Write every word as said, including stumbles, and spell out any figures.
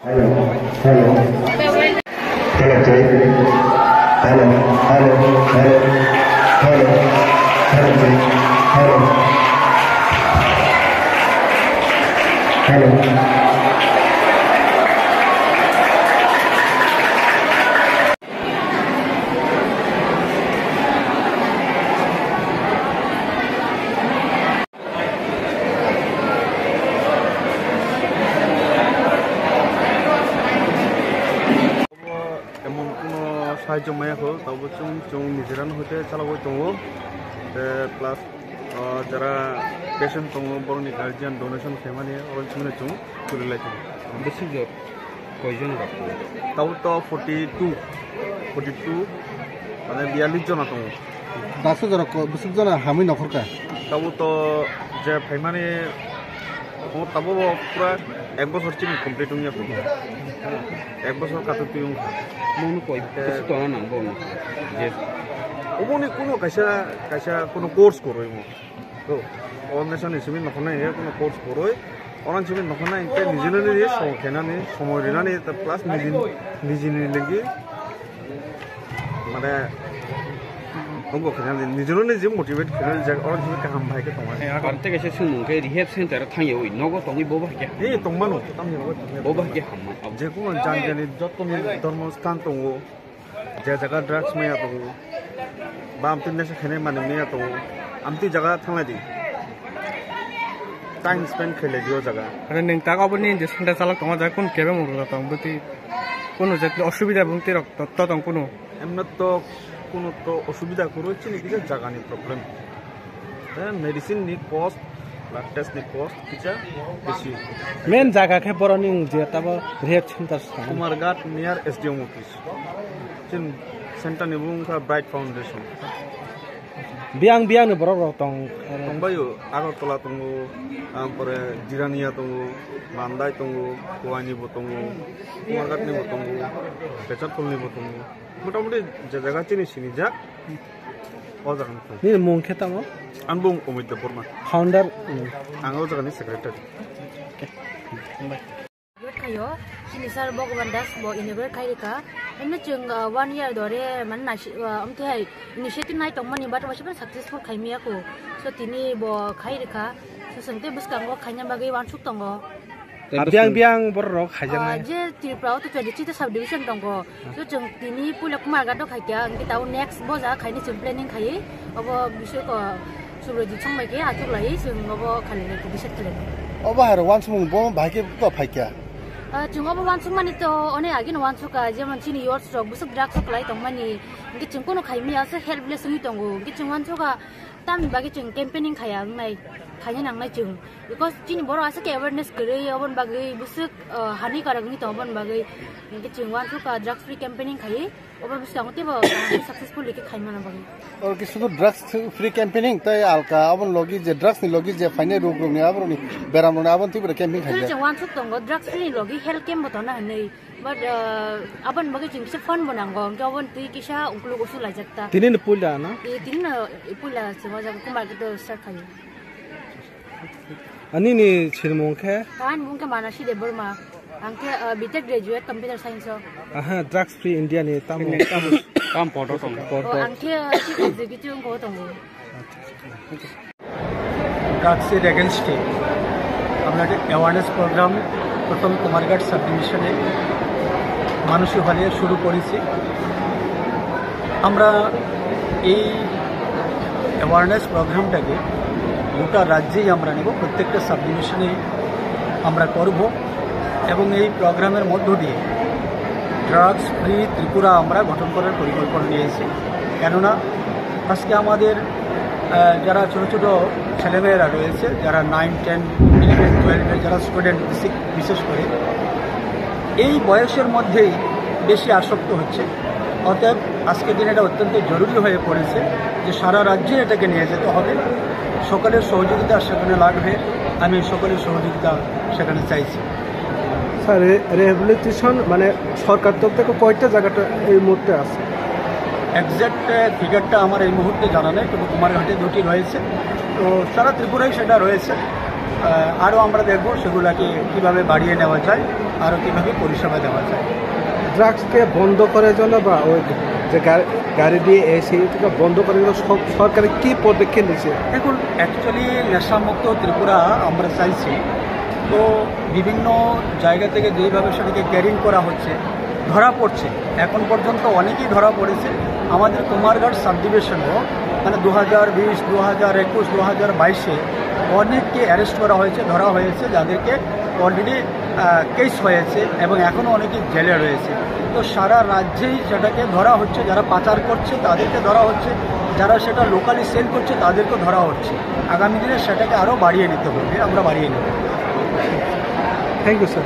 Hello, hello. Hello, check. Hello, hello, hello. Hello, hello, check. Hello. Hello. Obo emon kuno sahajyo maya kho, tabo chwng, chwng nijera no hoite chalogwi tongo. Te plus, ah, jara patient tongo, borokni guardian donation khaimani, oro chwngno chwng kwrwi lai tongo. Bwswk jor? Koijon rok? Tabuk to forty two, forty two, mane biyallis jona tongo. Daso jora ko-, bwswk jona hamwi nokhorkha? Tabuk to je phaimani, o tabuk bo pura ek bochor chini complete wngya kho. Ek bochor katuk twi wngkha. Mungno koi bwswk tongna nang bo je. Oboni kuno kaisa, kaisa kuno course kwrwi mo. To, o nation ni simi nokhornai hinkhe kuno course kwrwi. Oran simi nokhornai hinkhe nijini niji song khenani, somoi rinani, ta plus nijini, nijini ligi, mane, tongo khenani, nijini niji motivate khenani, je oran simi kaham bai khe tongo. Ang tei kaisa swngmung khe rehab center thangyawi nogo tongwi bo bai khe. Ee, tongmano, tamo. Bo bai khe hamma. Je kuno jani jani joto ni dhormo sthan tongo. Je jaga drugs maya tongo, ba amtwi nesa khainai manwi maya tongo, amtwi jaga thanglai di, time spend khailai di o jaga. Are nwng tak obo ni je santa chalok tongo, jaga kun kebe muruk tong bwtwi, kunu je osubida bwtwi rok to, to tong kunu. Emno to kunu to osubida kwrwi, chini kisa jaga ni problem. Te medicine ni cost, blood test ni cost kisa bisi. Main jaga khe boroni wng je tabo rehab center sa. Kumarghat near S D M office. Chin center ni bung kha Bright Foundation. Biang biang ni borok rok tong. Tongbayo, Agartala tongo, ampore Jirania tongo, Mandai tongo, Kuwai ni bo tongo, Kumarghat ni bo tongo, Pecharthal ni bo tongo. Motamoti je jaga chini sinijak. O jaga ni thung. Nini mung khe tamo? Ang bung Omit Debbarma. Founder, mm. Ang o jaga ni secretary. Okay. Hambai. Graduate khaio, chini sir Bhagavan Das bo inaugurate khai rikha. Emni chwng, uh, one year dore, mane nasi, uh, amtwi hai initiative nai tongmani, but waisa phano successful khai maya kho. So tini bo khai rikha. So chwng tei bwskango khaina bagwi uansuk tongo. Tei biang bwswk biang borok rok khaijaknai. Ah, je Tripura o to twenty three ta subdivision tongo. So chwng tini puila Kumarghat o khaikha, hwnkhe tabuk next bo jaga khaini chwng planning khaiwi. Obo bising ko Subrajit song bai khe achuk lai chwng obo khailai khe decide khlaikha. Obo hai rok uansukmung bo bahai khe to phaikha. Ah, chwng obo uansukmani to onek agini uansukha, jemon chini youths rok bwswk drugs o kwlai tongmani, hwnkhe chwng kunu khaimaya se helpless wngwi tongo, hwnkhe chwng uansukha. Tamni bagwi chwng campaigning khaiya wngnai, khaina nangnai chwng. Because chini borok aswk khe awareness kwrwi, oboni bagwi bwswk, uh, hani kwrwk wngwi tongo, oboni bagwi. Hwnkhe chwng uansukha drugs free campaigning khaiwi, obo bwskango teibo successful khe khaimana bagwi. Oro khe sudu drugs free campaigning tei alka, aboni logi je drugs ni logi je phainai rok rokni, aborokni beram rokni, aboni twibo campaign khaijak. Chwng uansuk tongo, drugs free ni logi health camp bo tongna hinwi. But, uh, aboni bagwi chwng kisa fund bo nango, hwnkhe aboni twi kisa ukuluk usu laijak ta. Tini no puila na? Eh, tini no puila chwng o jaga Kumarghat o start khaio. Ani ni sinimung khe? Ani mung khe Manasi Debbarma. Ang khe, uh, B Tech graduate computer science o. Aha, drugs free India ni tamo, tamo, tamo photo tong. Photo. Oh, ang khe, uh, chief executive wngkha o tongo. ড্রাগসের এগেনস্টে আমরা একটা awareness programme প্রথম কুমারঘাট সাব ডিভিশনে মানসী হলে শুরু করেছি। আমরা এই অ্যাওয়ারনেস প্রোগ্রামটাকে গোটা রাজ্যেই আমরা নেব, প্রত্যেকটা সাব ডিভিশনেই আমরা করব এবং এই প্রোগ্রামের মধ্য দিয়ে ড্রাগস ফ্রি ত্রিপুরা আমরা গঠন করার পরিকল্পনা নিয়েছি। কেননা আজকে আমাদের, আহ, যারা ছোট ছোট ছেলেমেয়েরা রয়েছে, যারা নাইন, টেন, ইলেভেন, টুয়েলভের যারা স্টুডেন্ট বিশেষ করে, এই বয়সের মধ্যেই বেশি আসক্ত হচ্ছে। অতএব আজকের দিন এটা অত্যন্ত জরুরি হয়ে পড়েছে যে সারা রাজ্যে এটাকে নিয়ে যেতে হবে। সকলের সহযোগিতা সেখানে লাগবে, আমি সকলের সহযোগিতা সেখানে চাইছি। স্যার, রে-, রিহ্যাবিলিটেশন মানে সরকার তরফ থেকে কয়টা জায়গাটা এই মুহূর্তে আছে? এক্স্যাক্ট, আহ, ফিগারটা আমার এই মুহূর্তে জানা নেই, কিন্তু কুমারঘাটে দুটি রয়েছে, তো সারা ত্রিপুরায় সেটা রয়েছে। আরও আমরা দেখব সেগুলোকে কীভাবে বাড়িয়ে নেওয়া যায়, আরও কীভাবে পরিষেবা দেওয়া যায়। ড্রাগসকে বন্ধ করার জন্য বা ওই যে গাড়ি, গাড়ি দিয়ে এসে এটাকে বন্ধ করার জন্য সব সরকারে কি পদক্ষেপ নিচ্ছে? দেখুন, অ্যাকচুয়ালি নেশামুক্ত ত্রিপুরা আমরা চাইছি। তো বিভিন্ন জায়গা থেকে যেইভাবে সেটাকে ক্যারিং করা হচ্ছে, ধরা পড়ছে, এখন পর্যন্ত অনেকেই ধরা পড়েছে। আমাদের কুমারঘাট সাব ডিভিশনও মানে দু হাজার বিশ, দু হাজার একুশ, দু হাজার বাইশে অনেককে অ্যারেস্ট করা হয়েছে, ধরা হয়েছে, যাদেরকে অলরেডি কেস হয়েছে এবং এখনও অনেকে জেলে রয়েছে। তো সারা রাজ্যেই সেটাকে ধরা হচ্ছে, যারা পাচার করছে তাদেরকে ধরা হচ্ছে, যারা সেটা লোকালি সেল করছে তাদেরকেও ধরা হচ্ছে। আগামী দিনে সেটাকে আরও বাড়িয়ে নিতে হবে, আমরা বাড়িয়ে নেব। Thank you sir.